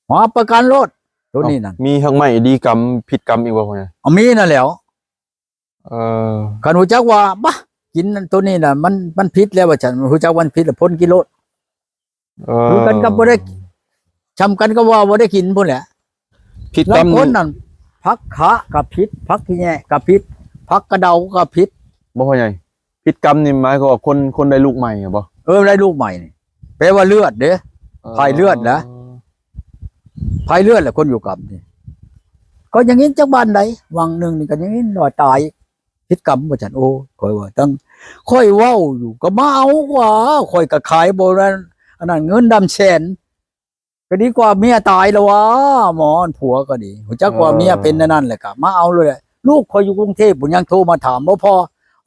ຮັບປະກັນໂລດ ໂຕນີ້ນັ້ນ. ເອົ້າ ມີຮາກໄມ້ດີກຳ ຜິດກຳອີກບໍ່ພໍ່ໃຫຍ່? ເອົາ ມີນັ້ນແຫຼ້ວ. ເອີ ຄັນຮູ້ຈັກວ່າ ບາ ກິນໂຕນີ້ນະ ມັນ ມັນຜິດແລ້ວວ່າຊັ້ນ ຮູ້ຈັກວ່າມັນຜິດແລ້ວ ພົ້ນກິນໂລດ. ເອີ ຄືກັນກັບບໍ່ໄດ້ ຊ່ຳກັນກັບວ່າບໍ່ໄດ້ກິນພຸ້ນແຫຼະ. ຜິດກຳ ລາງຄົນນັ້ນ ຜັກຂະກໍຜິດ ຜັກຂີ້ແຍະກໍຜິດ ຜັກກະເດົາກໍຜິດ ບໍ່ພໍ່ໃຫຍ່? ຜິດກຳນີ້ໝາຍຄວາມວ່າຄົນ ຄົນໄດ້ລູກໃໝ່ບໍ? ເອີ ໄດ້ລູກໃໝ່ນີ້ ແປວ່າເລືອດເດ້ ເອີ ພາຍເລືອດນະ ພາຍເລືອດແຫຼະ ຄົນຢູ່ກຳນີ້. ກໍຍັງຍິນຈັກບ້ານໃດ ຫວ່າງໜຶ່ງນີ້ກໍຍັງຍິນວ່າຕາຍ ຜິດກຳວ່າຊັ້ນ. ໂອ້ ຂ້ອຍວ່າຕັ້ງ ຂ້ອຍເວົ້າຢູ່ ກໍມາເອົາກວ່າ ຂ້ອຍກໍຂາຍບໍ່ນັ້ນ ອັນນັ້ນ ເງິນດຳແສນ ກໍດີກວ່າເມຍຕາຍແລ້ວຫວາ ໝໍ ອັນຜົວກໍດີ ຮູ້ຈັກວ່າເມຍເປັນແນວນັ້ນແຫຼະ ກໍມາເອົາໂລດແຫຼະ. ລູກຂ້ອຍຢູ່ກຸງເທບພຸ້ນ ຍັງໂທມາຖາມ ບໍ່ພໍ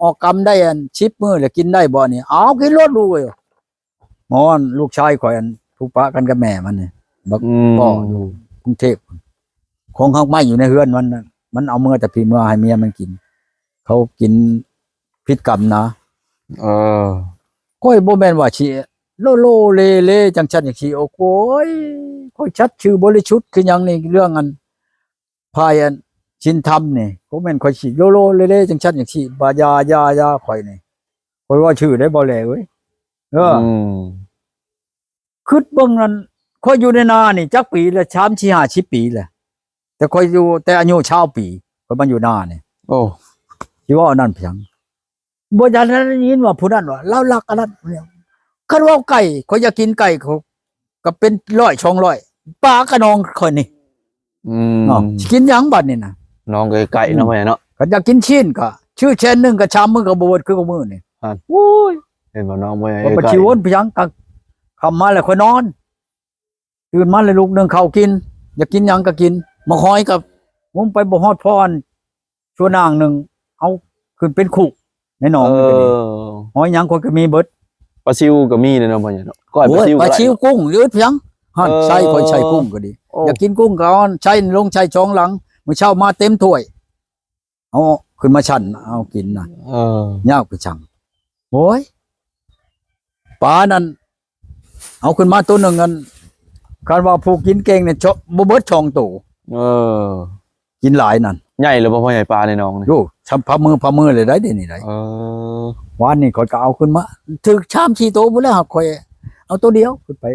ອອກກຳໄດ້ອັນສິບມື້ແລ້ວ ກິນໄດ້ບໍ່ນີ້? ເອົາ ກິນໂລດລູກເອີຍ. ໝໍ ອັນລູກຊາຍຂ້ອຍ ອັນຜູ້ປະກັນກັບແມ່ມັນນີ້ ບັກ ອືມ ກໍຢູ່ກຸງເທບ ຂອງຮາກໄມ້ຢູ່ໃນເຮືອນມັນນະ ມັນເອົາເມືອແຕ່ພີ້ເມືອໃຫ້ເມຍມັນກິນ ເຂົາກິນຜິດກຳນະ. ເອີ ຂ້ອຍບໍ່ແມ່ນວ່າຊິໂລໂລເລເລຈັ່ງຊັ້ນຈັ່ງຊີ້ ໂອ້ໂຫຍ ຂ້ອຍສັດຊື່ບໍລິສຸດຄືຫຍັງນີ້ ເລື່ອງອັນພາຍອັນສິນທຳນີ້ ບໍ່ແມ່ນຂ້ອຍຊິໂລໂລເລເລຈັ່ງຊັ້ນຈັ່ງຊີ້ ບໍ່ ຢ່າ ຢ່າ ຢ່າ ຂ້ອຍນີ້ ຂ້ອຍເວົ້າຊື່ໄດ໋ ບໍ່ແລເອີຍ. ເອີ ອືມ ຄິດເບິ່ງນັ້ນ ຂ້ອຍຢູ່ໃນນານີ້ຈັກປີແລ້ວ ສາມ ສີ່ ຫ້າ ສິບປີແລ້ວ ແຕ່ຂ້ອຍຢູ່ແຕ່ອາຍຸຊາວປີ ຂ້ອຍມາຢູ່ນານີ້. ໂອ້ ຊິເວົ້າອັນນັ້ນພຽງ ບໍ່ຢາກໄດ້ຍິນວ່າຜູ້ນັ້ນວ່າລາວລັກອັນນັ້ນ ຄັນເວົ້າໄກ່ ຂ້ອຍຢາກກິນໄກ່ ກໍເປັນຮ້ອຍສອງຮ້ອຍ ປາກະໜອງຂ້ອຍນີ້. ອືມ ເນາະ ຊິກິນຫຍັງບັດນີ້ນະ? ໜອງໃກ້ໆເນາະ ອືມ ພໍ່ໃຫຍ່ເນາະ ຄັນຢາກກິນຊີ້ນກໍຊື້ແສນໜຶ່ງກໍສາມມື້ກໍບໍ່ເບິດຄືມື້ນີ້. ຫັ້ນ ໂອ້ຍ ເຫັນບໍ່ນ້ອງ ບໍ່ໃຫຍ່ ຂ້ອຍ ໃກ້ໆ ຊິວົນໄປຫຍັງ ກາງຄ່ຳມາແລ້ວຂ້ອຍນອນ ຕື່ນມາແລ້ວລຸກໜຶ່ງເຂົ້າກິນ ຢາກກິນຫຍັງກໍກິນ ໝາກຫອຍກໍງຸ້ມໄປບໍ່ຮອດພໍອັນ ຊົ່ວນາງໜຶ່ງ ເອົາຂຶ້ນເປັນຄຸໃນໜອງ. ເອີ ນີ້ກໍດີ ຫອຍຫຍັງຂ້ອຍກໍມີເບິດ ປາຊິວກໍມີເດ້ເນາະ ພໍ່ໃຫຍ່ເນາະ ກ້ອຍປາຊິວ ໂອ້ຍ ປາຊິວ ກໍໄດ້ເນາະ ກຸ້ງຢູ່ເທິງ ຫັ້ນ ເອີ ໃສ່ ຂ້ອຍໃສ່ກຸ້ງກໍດີ ໂອ້ ຢາກກິນກຸ້ງກໍເອົາໃສ່ລົງໃສ່ສອງຫຼັງ ມື້ເຊົ້າມາເຕັມຖ້ວຍ ເອົາຂຶ້ນມາຊັ້ນເອົາກິນນະ. ເອີ ຍາກໄປຈັ່ງ ໂອ້ຍ ປານັ້ນ ເອົາຂຶ້ນມາໂຕໜຶ່ງ ອັນ ຄັນວ່າຜູ້ກິນເກັ່ງນີ້ ບໍ່ເບິດສອງໂຕ. ເອີ ກິນຫຼາຍນັ້ນ ໃຫຍ່ແລ້ວບໍ່ພໍ່ໃຫຍ່ ປາໃນໜອງນີ້? ໂອ້ ຊ່ຳພາມື ພາມືເລີຍໄດ໋ ດຽວນີ້ໄດ໋. ເອີ ວານນີ້ຂ້ອຍກໍເອົາຂຶ້ນມາ ຖືກສາມສີ່ໂຕພຸ້ນແລ້ວ ຂ້ອຍເອົາໂຕດຽວຂຶ້ນໄປ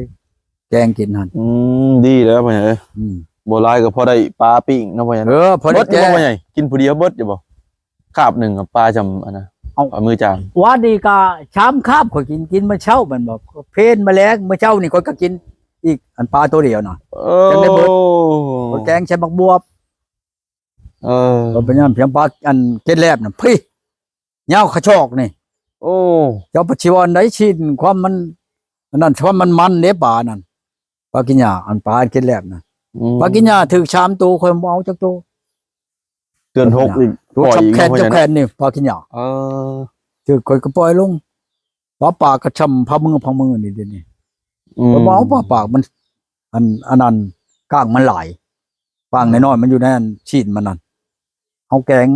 ແກງກິນຫັ້ນ. ອືມ ດີແລ້ວພໍ່ໃຫຍ່ເອີຍ. ອືມ ບໍ່ຫຼາຍກໍພໍໄດ້ປາປີ້ງເນາະພໍ່ໃຫຍ່ເນາະ. ເອີ ພໍໄດ້ແກງ ເບິດຢູ່ບໍ່ພໍ່ໃຫຍ່? ກິນຜູ້ດຽວເບິດຢູ່ບໍ່? ຄາບໜຶ່ງກັບປາຈຳອັນນະ ເອົາ ເອົາມືຈາງ. ວານນີ້ກໍສາມຄາບຂ້ອຍກິນ ກິນມື້ເຊົ້າແມ່ນບໍ່? ເພນມາແລງ ມື້ເຊົ້ານີ້ຂ້ອຍກໍກິນອີກ ອັນປາໂຕດຽວນະ. ເອີ ຈັ່ງໄດ້ເບິດ ຂ້ອຍແກງໃສ່ໝາກບວບ. ເອີ ບໍ່ເປັນຫຍັງ ພຽງປາ ອັນເກັດແລບນະ ພີ້ ຍາວຂະຈອກນີ້. ໂອ້ ເຈົ້າປະຊິວ່າອັນໃດ ຊີ້ນຄວາມມັນ ອັນນັ້ນ ຄວາມມັນມັນເດ້ປານັ້ນ ປາກິນຫຍ້າ ອັນປາອັນເກັດແລບນະ. ອືມ ປາກິນຫຍ້າຖືກສາມໂຕ ຂ້ອຍບໍ່ເອົາຈັກໂຕ. ເດືອນຫົກອີກ ໂຕ ປາຍອີກ ແຂນ ເນາະ ເຈົ້າແຂນນີ້ ປາກິນຫຍ້າ. ເອີ ຖືກ ຂ້ອຍກໍປ່ອຍລົງ. ປາປາກກໍຊ່ຳພາມື ພາມືນີ້ດຽວນີ້. ອືມ ຂ້ອຍບໍ່ເອົາປາປາກ ມັນ ອັນ ອັນນັ້ນ ກ້າງມັນຫຼາຍ ກ້າງນ້ອຍໆ ມັນຢູ່ໃນອັນຊີ້ນມັນນັ້ນ ເຮົາແກງ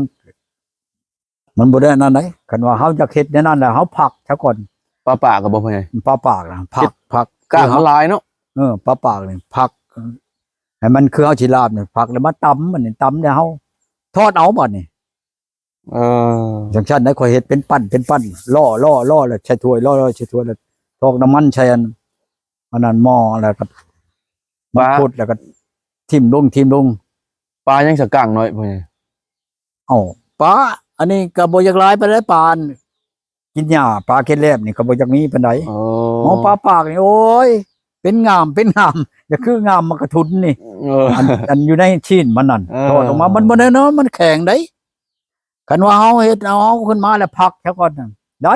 ມັນບໍ່ໄດ້ອັນນັ້ນໃດ໋. ຄັນວ່າເຮົາຢາກເຮັດແນວນັ້ນແລ້ວ ເຮົາພັກຊະກ່ອນ. ປາປາກກໍບໍ່ ພໍ່ໃຫຍ່? ປາປາກນະ ພັກ ພັກ ກ້າງມັນຫຼາຍເນາະ. ເອີ ປາປາກນີ້ພັກ ໃຫ້ມັນຄືເຮົາຊິລາບນີ້ ພັກແລ້ວມາຕຳ ອັນນີ້ຕຳແລ້ວເຮົາທອດເອົາບັດນີ້. ເອີ ຈັ່ງຊັ້ນໄດ໋ ຂ້ອຍເຮັດເປັນປັ້ນ ເປັນປັ້ນ ລໍ້ໆໆ ແລ້ວໃສ່ຖ້ວຍ ລໍ້ໆ ໃສ່ຖ້ວຍ ແລ້ວຖອກນ້ຳມັນໃສ່ອັນ ອັນນັ້ນໝໍ້ ແລ້ວກໍ ປາ ມັນຄົດ ແລ້ວກໍຖິ້ມລົງ ຖິ້ມລົງ. ປາຫຍັງສະກ້າງນ້ອຍ ພໍ່ໃຫຍ່? ເອົ້າ ປາ ອັນນີ້ກໍບໍ່ຢາກຫຼາຍປານໃດ ປາອັນ ກິນຫຍ້າ ປາເກັດແລບນີ້ກໍບໍ່ຢາກມີປານໃດ. ອໍ ເອົາປາປາກນີ້ ໂອ້ຍ ເປັນງາມ ເປັນງາມ ຢາກຄືງາມໝາກກະທຸນນີ້. ເອີ ອັນ ອັນຢູ່ໃນຊີ້ນມັນນັ້ນ ເອີ ຖອດອອກມາ ມັນບໍ່ແນ່ນອນ ມັນແຂງໃດ໋. ຄັນວ່າເຮົາເຮັດເອົາ ເຮົາຂຶ້ນມາແລ້ວພັກຊະກ່ອນນັ້ນ ໄດ້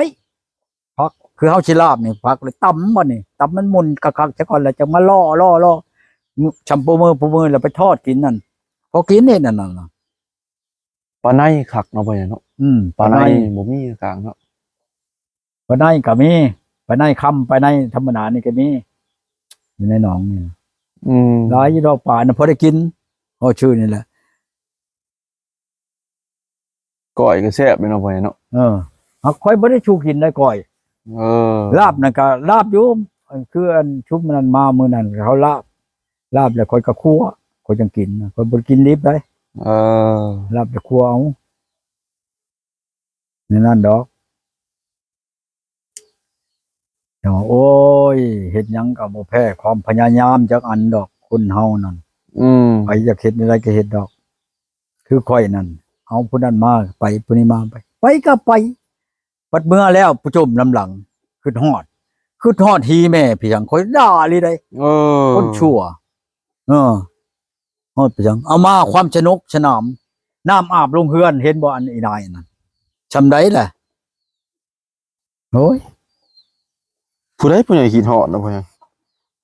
ພັກ ຄືເຮົາຊິລາບນີ້ ພັກແລ້ວຕຳບັດນີ້ ຕຳມັນໝຸ່ນຄັກໆຊະກ່ອນ ແລ້ວຈັ່ງມາລໍ້ໆ ຊຳໂປມື ໂປມື ແລ້ວໄປທອດກິນນັ້ນ ພໍກິນເດ້ນັ້ນນະ. ປາໄນຄັກເນາະ ພໍ່ໃຫຍ່ເນາະ. ອືມ ປາໄນ ປາໄນບໍ່ມີກາງເນາະ. ປາໄນກໍມີ ປາໄນຄຳ ປາໄນທຳມະດານີ້ກໍມີ ຢູ່ໃນໜອງນີ້. ອືມ ຫຼາຍຢູ່ດອກປານະ ພໍໄດ້ກິນ ພໍຊື່ນີ້ແຫຼະ. ກ້ອຍກໍແຊບເດ້ເນາະ ພໍ່ໃຫຍ່ເນາະ. ເອີ ຫາກຂ້ອຍບໍ່ໄດ້ສູ່ກິນໄດ໋ກ້ອຍ. ເອີ ລາບນັ້ນກໍລາບຢູ່ ຄືອັນຊຸມນັ້ນມາມື້ນັ້ນເຂົາລາບ ລາບແລ້ວຂ້ອຍກໍຂົ້ວ ຂ້ອຍຈັ່ງກິນນະ ຂ້ອຍບໍ່ໄດ້ກິນດິບໃດ. ເອີ ລາບແລ້ວຂົ້ວເອົາ ແນວນັ້ນດອກ. ແຕ່ວ່າ ໂອ້ຍ ເຮັດຫຍັງກໍບໍ່ແພ້ຄວາມພະຍາຍາມຈັກອັນດອກ ຄົນເຮົານັ້ນ. ອືມ ໃຜຢາກເຮັດແນວໃດກໍເຮັດດອກ. ຄືຂ້ອຍນັ້ນ ເອົາຜູ້ນັ້ນມາໄປ ຜູ້ນີ້ມາໄປ ໄປກໍໄປ. ບັດເມືອແລ້ວໄປຈົ່ມນຳຫຼັງ ຄຶດຮອດ ຄຶດຮອດຮີແມ່ພີ່ຫຍັງ ຂ້ອຍດ່າອີ່ຫຼີໃດ. ເອີ ຄົນຊົ່ວ. ເອີ ຮອດໄປຫຍັງ ເອົາມາຄວາມສະໜຸກສະໜາມ ນ້ຳອາບລົງເຮືອນ ເຫັນບໍ່ ອັນອີ່ນາຍນັ້ນ ຊ່ຳໃດລະ. ໂອ້ຍ ຜູ້ໃດ ຜູ້ໃຫຍ່ຄິດຮອດນະ ຜູ້ໃຫຍ່?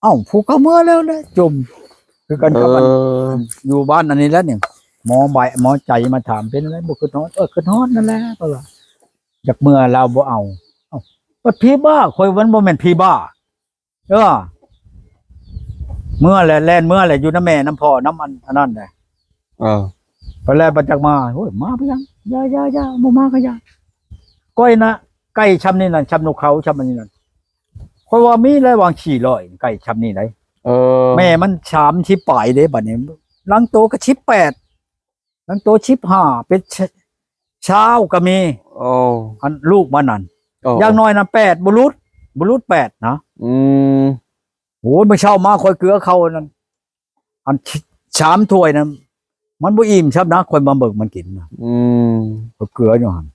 ເອົ້າ ຜູ້ເກົ່າເມືອແລ້ວແຫຼະ ຈົ່ມຄືກັນກັບອັນ ເອີ ຢູ່ບ້ານອັນນີ້ແຫຼະນີ້ ໝໍໃບ ໝໍໃຈມາຖາມ ເປັນຈັ່ງໃດ ບໍ່ຄຶດຮອດ? ເອີ ຄຶດຮອດນັ້ນແຫຼະ ເພາະວ່າຢາກເມືອລາວບໍ່ເອົາ. ເອົ້າ ບັດຜີບ້າ ຂ້ອຍມັນບໍ່ແມ່ນຜີບ້າ. ເອີ ເມືອແຫຼະ ແລ່ນເມືອແຫຼະ ຢູ່ນຳແມ່ນຳພໍ່ນຳອັນ ອັນນັ້ນແຫຼະ. ເອີ ໄປແລ້ວບັດຈັກມາ ໂອ້ຍ ມາໄປຫຍັງ ຢ່າໆໆ ບໍ່ມາກໍຢ່າ. ຂ້ອຍນະ ໄກ່ຊ່ຳນີ້ນະ ຊ່ຳນົກເຂົາ ຊ່ຳອັນນີ້ນະ ຂ້ອຍວ່າມີຫຼາຍຫວ່າງສີ່ຮ້ອຍ ໄກ່ຊ່ຳນີ້ໃດ. ເອີ ແມ່ມັນສາມສິບປາຍເດ້ ບັດນີ້ ລາງໂຕກໍສິບແປດ ລາງໂຕສິບຫ້າ ເປັນຊາວກໍມີ. ໂອ້ ອັນລູກມັນນັ້ນ ໂອ້ ຢ່າງໜ້ອຍນະ ແປດ ບໍ່ຫຼຸດ ບໍ່ຫຼຸດແປດນະ. ອືມ ໂອ້ຍ ມື້ເຊົ້າມາຂ້ອຍເກືອເຂົ້ານັ້ນ ອັນສາມຖ້ວຍນະ ມັນບໍ່ອີ່ມຊ້ຳນະ ຂ້ອຍມາເບິ່ງມັນກິນນະ. ອືມ ຂ້ອຍເກືອຢູ່ຫັ້ນ.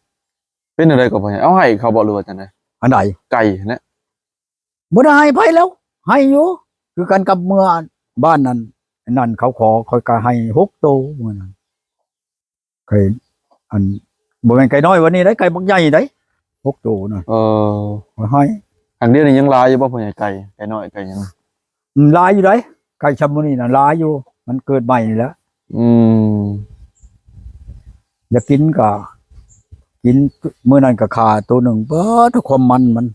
ເປັນຈັ່ງໃດກໍພໍ່ໃຫຍ່ ເອົາໃຫ້ເຂົາບໍ່ ຫຼືວ່າຈັ່ງໃດ? ອັນໃດ? ໄກ່ຫັ້ນແຫຼະ. ບໍ່ໄດ້ໃຫ້ໃຜແລ້ວ ໃຫ້ຢູ່ ຄືກັນກັບເມືອບ້ານນັ້ນ ອັນນັ້ນເຂົາຂໍ ຂ້ອຍກໍໃຫ້ຫົກໂຕມື້ນັ້ນ. ໄກ່ອັນ ບໍ່ແມ່ນໄກ່ນ້ອຍວ່ານີ້ໃດ ໄກ່ບັກໃຫຍ່ໃດ ຫົກໂຕນະ. ເອີ ຂ້ອຍໃຫ້. ອັນດຽວນີ້ຍັງຫຼາຍຢູ່ບໍ່ ພໍ່ໃຫຍ່ ໄກ່ ໄກ່ນ້ອຍໄກ່ຫຍັງ? ອືມ ຫຼາຍຢູ່ໃດ ໄກ່ຊ່ຳມື້ນີ້ນະ ຫຼາຍຢູ່ ມັນເກີດໃໝ່ນີ້ແຫຼະ. ອືມ ຢາກກິນກໍກິນ ມື້ນັ້ນກໍຂ້າໂຕໜຶ່ງ ເບີດ ຄວາມມັນມັນ.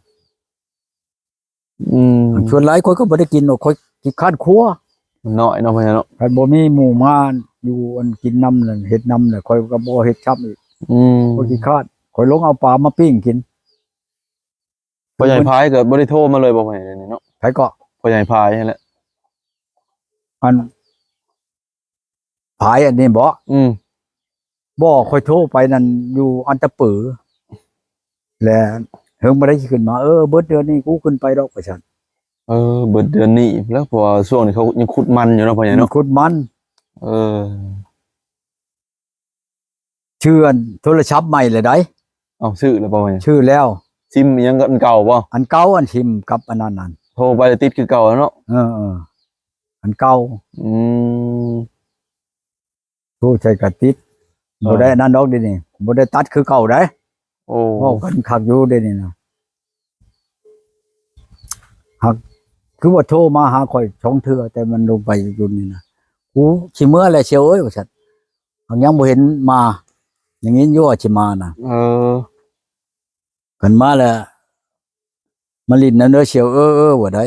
ອືມ ສ່ວນຫຼາຍຂ້ອຍກໍບໍ່ໄດ້ກິນດອກ ຂ້ອຍຂີ້ຄ້ານຄົວ ມັນນ້ອຍເນາະ ພໍ່ໃຫຍ່ເນາະ. ຄັນບໍ່ມີໝູ່ມາຢູ່ອັນກິນນຳນັ້ນ ເຮັດນຳແຫຼະ ຂ້ອຍກໍບໍ່ເຮັດຊ້ຳອີກ. ອືມ ຂ້ອຍຂີ້ຄ້ານ ຂ້ອຍລົງເອົາປາມາປີ້ງກິນ. ພໍ່ໃຫຍ່ພາຍກໍບໍ່ໄດ້ໂທມາເລີຍບໍ່ ພໍ່ໃຫຍ່ ດຽວນີ້ເນາະ? ໃຜເກາະ? ພໍ່ໃຫຍ່ພາຍຫັ້ນແຫຼະ. ອັນ ພາຍອັນນີ້ບໍ? ອືມ ບໍ່ ຂ້ອຍໂທໄປນັ້ນຢູ່ອັນຕະປື ແລະ ເຫິງບໍ່ໄດ້ຊິຂຶ້ນມາ. ເອີ ເບິດເດືອນນີ້ກູຂຶ້ນໄປດອກ ວ່າຊັ້ນ. ເອີ ເບິດເດືອນນີ້ແລ້ວ ເພາະວ່າຊ່ວງນີ້ເຂົາຍັງຂຸດມັນຢູ່ເນາະ ພໍ່ໃຫຍ່ເນາະ. ອືມ ຂຸດມັນ. ເອີ ຊື້ອັນໂທລະສັບໃໝ່ແລ້ວໃດ. ເອົ້າ ຊື້ແລ້ວບໍ່? ຊື້ແລ້ວ. ຊິມອີ່ຫຍັງ ອັນເກົ່າບໍ່? ອັນເກົ່າ ອັນຊິມກັບອັນນັ້ນນັ້ນ ໂທໄປແລ້ວຕິດຄືເກົ່າແລ້ວເນາະ. ເອີໆ ອັນເກົ່າ. ອືມ ໂທໃສ່ກະຕິດ. ເອີ ບໍ່ໄດ້ອັນນັ້ນດອກດຽວນີ້ ບໍ່ໄດ້ຕັດຄືເກົ່າໃດ. ໂອ້ ເວົ້າກັນຄັກຢູ່ດຽວນີ້ນະ. ຫາກຄືວ່າໂທມາຫາຂ້ອຍສອງເທື່ອ ແຕ່ມັນລົງໄປຢູ່ນີ້ນະ ກູຊິເມືອແລ້ວສ່ຽວເອີຍ ວ່າຊັ້ນ. ຫາກຍັງບໍ່ເຫັນມາ ຍັງຍິນຢູ່ວ່າຊິມານະ. ເອີ ຄັນມາແລ້ວມາຫຼິ້ນນຳເດີສ່ຽວເອີຍ ວ່າໄດ.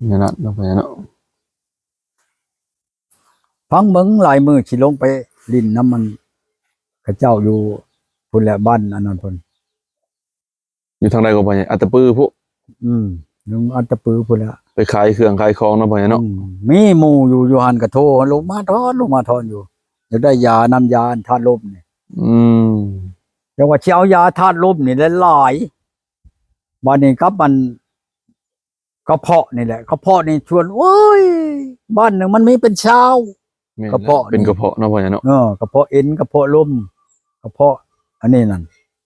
ແນວນັ້ນເນາະ ພໍ່ໃຫຍ່ເນາະ. ຟັງເບິ່ງ ຫຼາຍມື້ຊິລົງໄປຫຼິ້ນນຳມັນ ເຂົາເຈົ້າຢູ່ພຸ້ນແຫຼະ ບ້ານອັນນັ້ນພຸ້ນ. ຢູ່ທາງໃດກໍພໍ່ໃຫຍ່? ອັດຕະປືພຸ້ນ. ອືມ ຢູ່ອັດຕະປືພຸ້ນແຫຼະ ໄປຂາຍເຄື່ອງຂາຍຂອງເນາະ ພໍ່ໃຫຍ່ເນາະ. ອືມ ມີໝູ່ຢູ່ ຢູ່ຫັ້ນກໍໂທລົງມາຖອນ ລົງມາຖອນຢູ່ ຢາກໄດ້ຢາ ນ້ຳຢາທາດລົມນີ້. ອືມ ແຕ່ວ່າຊິເອົາຢາທາດລົມນີ້ແຫຼະຫຼາຍ. ບາດນີ້ກັບມັນ ກະເພາະນີ້ແຫຼະ ກະເພາະນີ້ຊວນ ໂອ້ຍ ບ້ານໜຶ່ງມັນມີເປັນຊາວ. ແມ່ນແຫຼະ ກະເພາະ ເປັນກະເພາະເນາະ ພໍ່ໃຫຍ່ເນາະ. ເອີ ກະເພາະເອັນ ກະເພາະລົມ ກະເພາະອັນນີ້ນັ້ນ.